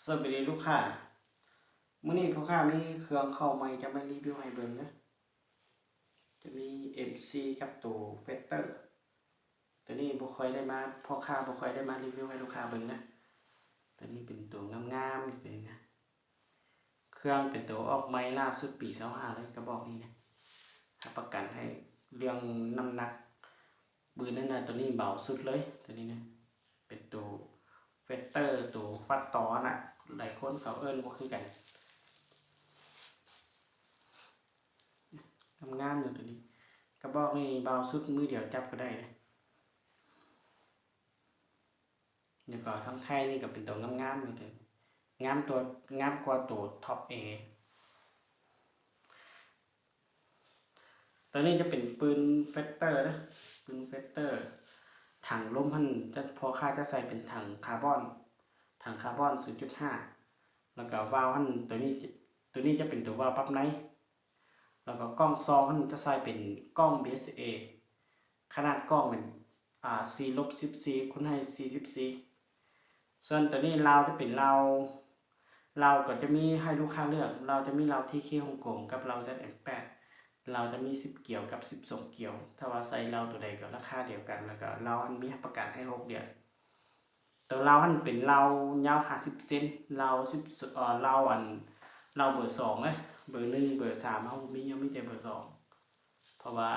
ສະບາຍດີລູກຄ້າ, ມື້ນີ້ພໍ່ຄ້າມີເຄື່ອງເຂົ້າໃໝ່ຈະມາຣີວິວໃຫ້ເບິ່ງເດີ. ຈະມີເອັມຊີກັບໂຕເຟດເຕີ. ໂຕນີ້ບໍ່ຄ່ອຍໄດ້ມາ, ພໍ່ຄ້າບໍ່ຄ່ອຍໄດ້ມາຣີວິວໃຫ້ລູກຄ້າເບິ່ງນະ. ໂຕນີ້ເປັນໂຕງາມໆ ນີ້ນະ. ເຄື່ອງເປັນໂຕອອກໃໝ່ລ່າສຸດປີຊາວຫ້າເລີຍ ກະບອກນີ້ນະ. ຮັບປະກັນໃຫ້ເລື່ອງນ້ຳໜັກ ບືນນັ້ນນະ. ໂຕນີ້ເບົາສຸດເລີຍ ໂຕນີ້ນະ. ເປັນໂຕເຟດເຕີ ໂຕຟັດຕໍຫັ້ນນະ, ຫຼາຍຄົນເຂົາເອີ້ນບໍ່ຄືກັນ. ງາມໆ ຢູ່ໂຕນີ້. ກະບອກນີ້ເບົາສຸດ ມືດຽວຈັບກະໄດ້ເດ້. ແລ້ວກໍທາງທ້າຍນີ້ກໍເປັນໂຕງາມໆ ຢູ່ເດີ. ງາມຕົວ, ງາມກວ່າໂຕທັອບເອ. ໂຕນີ້ຈະເປັນປືນເຟດເຕີເດີ, ປືນເຟດເຕີ. ຖັງລົມຫັ້ນຈະ, ພໍ່ຄ້າຈະໃສ່ເປັນຖັງຄາບອນ, ຖັງຄາບອນສູນຈຸດຫ້າ. ແລ້ວກໍວາວຫັ້ນ ໂຕນີ້, ໂຕນີ້ຈະເປັນໂຕວາວປັບໃນ. ແລ້ວກໍກ້ອງຊອງຫັ້ນຈະໃສ່ເປັນກ້ອງບີເອສເອ, ຂະໜາດກ້ອງແມ່ນ ອາ ສີ່ລົບສິບສີ່ ຄູນໃຫ້ສີ່ສິບສີ່. ສ່ວນໂຕນີ້ລາວຈະເປັນລາວ, ລາວກໍຈະມີໃຫ້ລູກຄ້າເລືອກ, ລາວຈະມີລາວທີເຄຮົງກົງກັບລາວແຊັດເອັມແປດ. ລາວຈະມີສິບກຽວກັບສິບສອງກຽວ. ຖ້າວ່າໃສ່ລາວໂຕໃດກໍລາຄາດຽວກັນ, ແລ້ວກໍລາວຫັ້ນມີຮັບປະກັນໃຫ້ຫົກເດືອນ. ໂຕລາວຫັ້ນເປັນລາວຍາວຫ້າສິບເຊັນ, ລາວສິບ, ເອີ ລາວອັນ, ລາວເບີສອງເດ້. ເບີໜຶ່ງ ເບີສາມເຮົາບໍ່ມີ, ເຮົາມີແຕ່ເບີສອງ. ເພາະວ່າ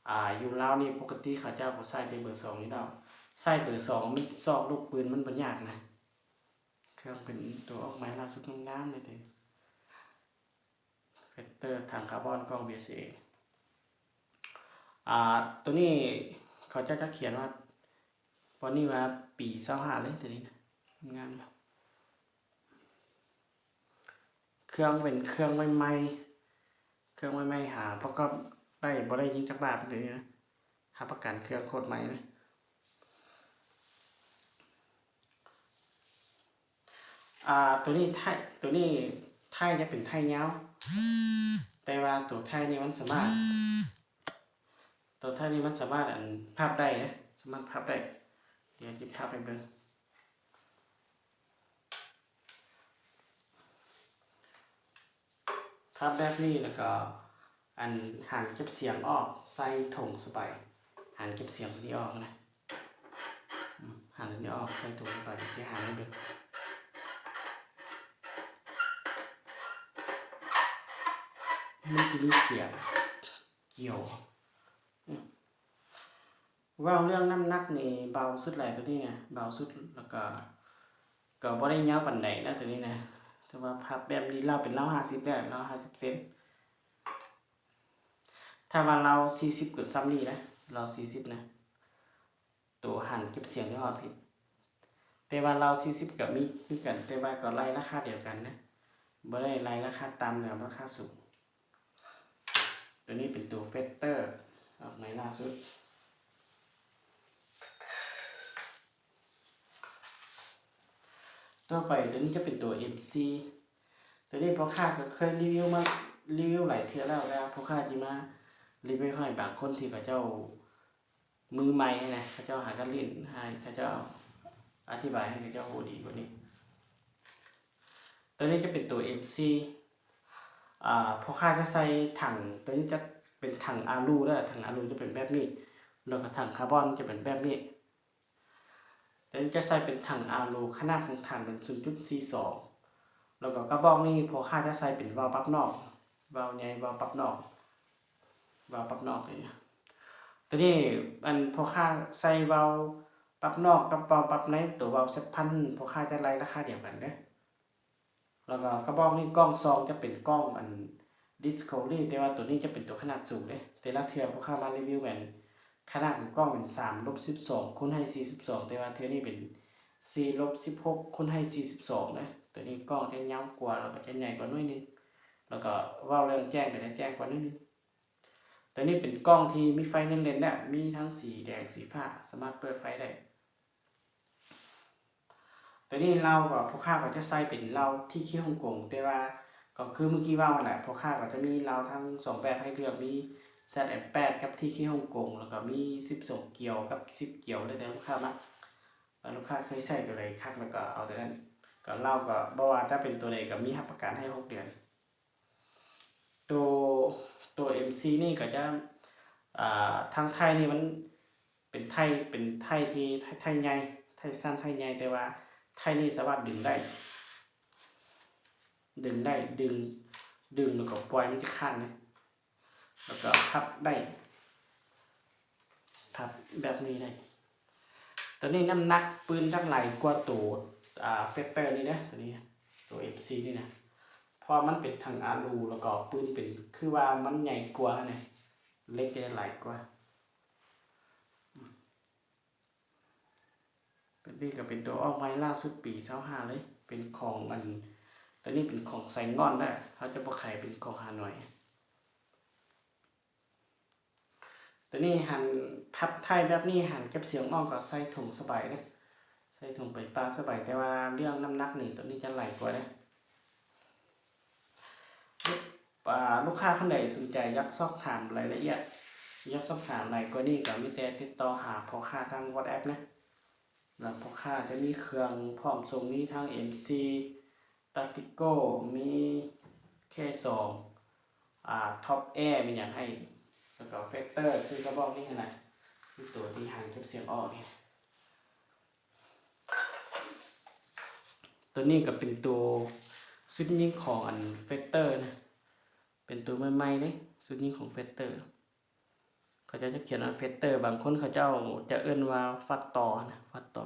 ອາ ຢູ່ລາວນີ້ປົກກະຕິເຂົາເຈົ້າກໍໃຊ້ແຕ່ເບີສອງນີ້ດອກ. ໃຊ້ເບີສອງມັນຊອກລູກປືນມັນບໍ່ຍາກນະ. ເຄື່ອງເປັນໂຕອອກໃໝ່ລ່າສຸດງາມໆ ເລີຍເດ້. ເຟດເຕີ ຖັງຄາບອນ ກ້ອງບີເອສເອ. ອາ ໂຕນີ້ເຂົາເຈົ້າຈະຂຽນວ່າ ບ່ອນນີ້ວ່າປີຊາວຫ້າເລີຍ ໂຕນີ້ນະ. ງາມ. ເຄື່ອງເປັນເຄື່ອງໃໝ່ໆ, ເຄື່ອງໃໝ່ໆ ຫາປະກອບໄດ້ ບໍ່ໄດ້ຍິງຈັກບາດເລີຍນະ. ຮັບປະກັນເຄື່ອງໂຄດໃໝ່ເລີຍ. ອາ ໂຕນີ້ທ້າຍ, ໂຕນີ້ທ້າຍຈະເປັນທ້າຍຍາວ, ແຕ່ວ່າໂຕທ້າຍນີ້ມັນສາມາດ, ໂຕທ້າຍນີ້ມັນສາມາດ ອັນ ພັບໄດ້ເດ້, ສາມາດພັບໄດ້. ດຽວຊິພັບໃຫ້ເບິ່ງ. ພັບແບບນີ້ ແລ້ວກໍ ອັນ ຫານເກັບສຽງອອກ ໃສ່ຖົງສະບາຍ. ຫານເກັບສຽງຕົວນີ້ອອກນະ, ຫານຕົວນີ້ອອກ ໃສ່ຖົງສະບາຍ. ຊິຫານໃຫ້ເບິ່ງ, ມັນຈະມີສຽງກ່ຽວ. ເວົ້າເລື່ອງນ້ຳໜັກນີ້ເບົາສຸດແຫຼະ ໂຕນີ້ນະ ເບົາສຸດ. ແລ້ວກໍ ກໍບໍ່ໄດ້ຍາວປານໃດນະ ໂຕນີ້ນະ. ແຕ່ວ່າພັບແບບນີ້ ລາວເປັນລາວຫ້າສິບແລ້ວ, ລາວຫ້າສິບເຊັນ. ຖ້າວ່າລາວສີ່ສິບກໍສ່ຳນີ້ນະ, ລາວສີ່ສິບນະ. ໂຕຫັນເກັບສຽງຢູ່ຮອດພີ້. ແຕ່ວ່າລາວສີ່ສິບກໍມີຄືກັນ, ແຕ່ວ່າກໍໄລ່ລາຄາດຽວກັນນະ, ບໍ່ໄດ້ໄລ່ລາຄາຕ່ຳ ຫຼື ລາຄາສູງ. ໂຕນີ້ເປັນໂຕເຟດເຕີ ອອກໃໝ່ລ່າສຸດ. ຕໍ່ໄປໂຕນີ້ຈະເປັນໂຕເອັມຊີ. ໂຕນີ້ພໍ່ຄ້າກໍເຄີຍຣີວິວມາ, ຣີວິວຫຼາຍເທື່ອແລ້ວ, ແຕ່ວ່າພໍ່ຄ້າຊິມາຣີວິວໃຫ້ບາງຄົນທີ່ເຂົາເຈົ້າ ມືໃໝ່ຫັ້ນນະ, ເຂົາເຈົ້າຫາກັນຫຼິ້ນ, ໃຫ້ເຂົາເຈົ້າອະທິບາຍໃຫ້ເຂົາເຈົ້າຮູ້ດີກວ່ານີ້. ໂຕນີ້ຈະເປັນໂຕເອັມຊີ. ອາ ພໍ່ຄ້າຈະໃສ່ຖັງ, ໂຕນີ້ຈະເປັນຖັງອາລູເດີ, ຖັງອາລູຈະເປັນແບບນີ້, ແລ້ວກໍຖັງຄາບອນຈະເປັນແບບນີ້. ໂຕນີ້ຈະໃສ່ເປັນຖັງອາລູ, ຂະໜາດຂອງຖັງເປັນສູນຈຸດສີ່ສອງ. ແລ້ວກໍກະບອກນີ້ພໍ່ຄ້າຈະໃສ່ເປັນວາວປັບນອກ, ວາວໃຫຍ່ ວາວປັບນອກ, ວາວປັບນອກເລີຍ. ໂຕນີ້ ອັນ ພໍ່ຄ້າໃສ່ວາວປັບນອກກັບວາວປັບໃນ, ໂຕວາວເຊັດພັນ ພໍ່ຄ້າຈະໄລ່ລາຄາດຽວກັນເດີ. ແລ້ວກໍກະບອກນີ້ ກ້ອງຊອງຈະເປັນກ້ອງ ອັນ ດິສຄັຟເວີຣີ ແຕ່ວ່າໂຕນີ້ຈະເປັນໂຕຂະໜາດສູງເດ້. ແຕ່ລະເທື່ອພໍ່ຄ້າມາຣີວິວແມ່ນ ຂະໜາດຂອງກ້ອງເປັນສາມລົບສິບສອງ ຄູນໃຫ້ສີ່ສິບສອງ, ແຕ່ວ່າເທື່ອນີ້ເປັນສີ່ລົບສິບຫົກ ຄູນໃຫ້ສີ່ສິບສອງເດ້. ໂຕນີ້ກ້ອງຈະຍາວກວ່າ ແລ້ວກໍຈະໃຫຍ່ກວ່າໜ້ອຍໜຶ່ງ, ແລ້ວກໍເວົ້າເລື່ອງແຈ້ງກໍຈະແຈ້ງກວ່າໜ້ອຍໜຶ່ງ. ໂຕນີ້ເປັນກ້ອງທີ່ມີໄຟເນັ້ນໆ ແລ້ວ ມີທັງສີແດງ ສີຟ້າ, ສາມາດເປີດໄຟໄດ້. ໂຕນີ້ເລົາກໍ ພໍ່ຄ້າກໍຈະໃສ່ເປັນເລົາທີເຄຮົງກົງ, ແຕ່ວ່າກໍຄືມື້ກີ້ເວົ້າຫັ້ນແຫຼະ, ພໍ່ຄ້າກໍຈະມີເລົາທັງສອງແບບໃຫ້ເລືອກ, ມີແຊັດເອັມແປດກັບທີເຄຮົງກົງ, ແລ້ວກໍມີສິບສອງກຽວກັບສິບກຽວ, ແລ້ວແຕ່ລູກຄ້າມັກ. ລູກຄ້າເຄີຍໃຊ້ຕົວໃດຄັກ ແລ້ວກໍເອົາຕົວນັ້ນ ກໍເລົ່າ ກໍບໍ່ວ່າຈະເປັນຕົວໃດ ກໍມີຮັບປະກັນໃຫ້ຫົກເດືອນ. ໂຕ ໂຕເອັມຊີນີ້ກໍຈະ ອ່າ ທາງໄທນີ້ມັນເປັນໄທ ເປັນໄທທີ່ ໄທໃຫຍ່ ໄທສັ້ນ ໄທໃຫຍ່ ແຕ່ວ່າໄທນີ້ສາມາດດຶງໄດ້ ດຶງໄດ້ ດຶງ ດຶງແລ້ວກໍປ່ອຍ ມັນຈະຄ້າງເດ້ ແລ້ວກໍພັບໄດ້ ພັບແບບນີ້ໄດ້. ຕົວນີ້ນ້ຳໜັກປືນຈະຫຼາຍກວ່າໂຕ ອ່າ ເຟດເຕີນີ້ເດ້ ຕົວນີ້ ຕົວເອັມຊີນີ້ນະ ເພາະວ່າມັນເປັນຖັງອາລູ ແລ້ວກໍປືນເປັນ ຄືວ່າມັນໃຫຍ່ກວ່ານະ ເຫຼັກຈະຫຼາຍກວ່າ. ຕົວນີ້ກໍເປັນຕົວອອກໃໝ່ລ່າສຸດປີຊາວຫ້າເລີຍ ເປັນຂອງອັນ ຕົວນີ້ເປັນຂອງໄຊງ່ອນເດີ ເຂົາຈະບໍ່ຂາຍເປັນຂອງຮ່າໂນ້ຍ. ຕົວນີ້ຫັ້ນ ພັບທ້າຍແບບນີ້ ຫັ້ນເກັບສຽງອອກກໍໃສ່ຖົງສະບາຍເດ້ ໃສ່ຖົງໄປປ່າສະບາຍ ແຕ່ວ່າເລື່ອງນ້ຳໜັກນີ້ ຕົວນີ້ຈະຫຼາຍກວ່າເດ້. ອ່າ ລູກຄ້າຄົນໃດສົນໃຈຢາກສອບຖາມລາຍລະອຽດ ຢາກສອບຖາມຫຼາຍກວ່ານີ້ ກໍມີແຕ່ຕິດຕໍ່ຫາພໍ່ຄ້າທາງ WhatsApp ນະ ແລ້ວພໍ່ຄ້າຈະມີເຄື່ອງພ້ອມສົ່ງ ມີທັງເອັມຊີ ຕາຕິໂກ ມີເຄສອງ ອ່າ ທັອບແອ ມີຫຍັງໃຫ້ ແລ້ວກໍເຟດເຕີ ຄືກະບອກນີ້ຫັ້ນນະ ຄືໂຕທີ່ຫັ້ນເກັບສຽງອອກນີ້. ຕົວນີ້ກໍເປັນຕົວຊຸດຍິງຂອງອັນເຟດເຕີນະ ເປັນຕົວໃໝ່ໆເດ້ ຊຸດຍິງຂອງເຟດເຕີ ເຂົາເຈົ້າຈະຂຽນວ່າເຟດເຕີ ບາງຄົນເຂົາເຈົ້າຈະເອີ້ນວ່າຟັດຕໍນະ ຟັດຕໍ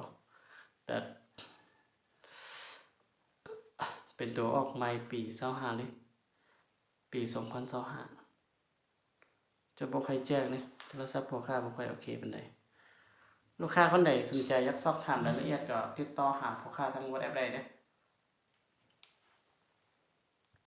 ແຕ່ເປັນຕົວອອກໃໝ່ປີຊາວຫ້າເລີຍ ປີສອງພັນຊາວຫ້າ. ຈະບໍ່ຄ່ອຍແຈ້ງເດ້ ໂທລະສັບພໍ່ຄ້າບໍ່ຄ່ອຍໂອເຄປານໃດ. ລູກຄ້າຄົນໃດສົນໃຈຢາກສອບຖາມລາຍລະອຽດ ກໍຕິດຕໍ່ຫາພໍ່ຄ້າທາງ WhatsApp ໄດ້ເດ້.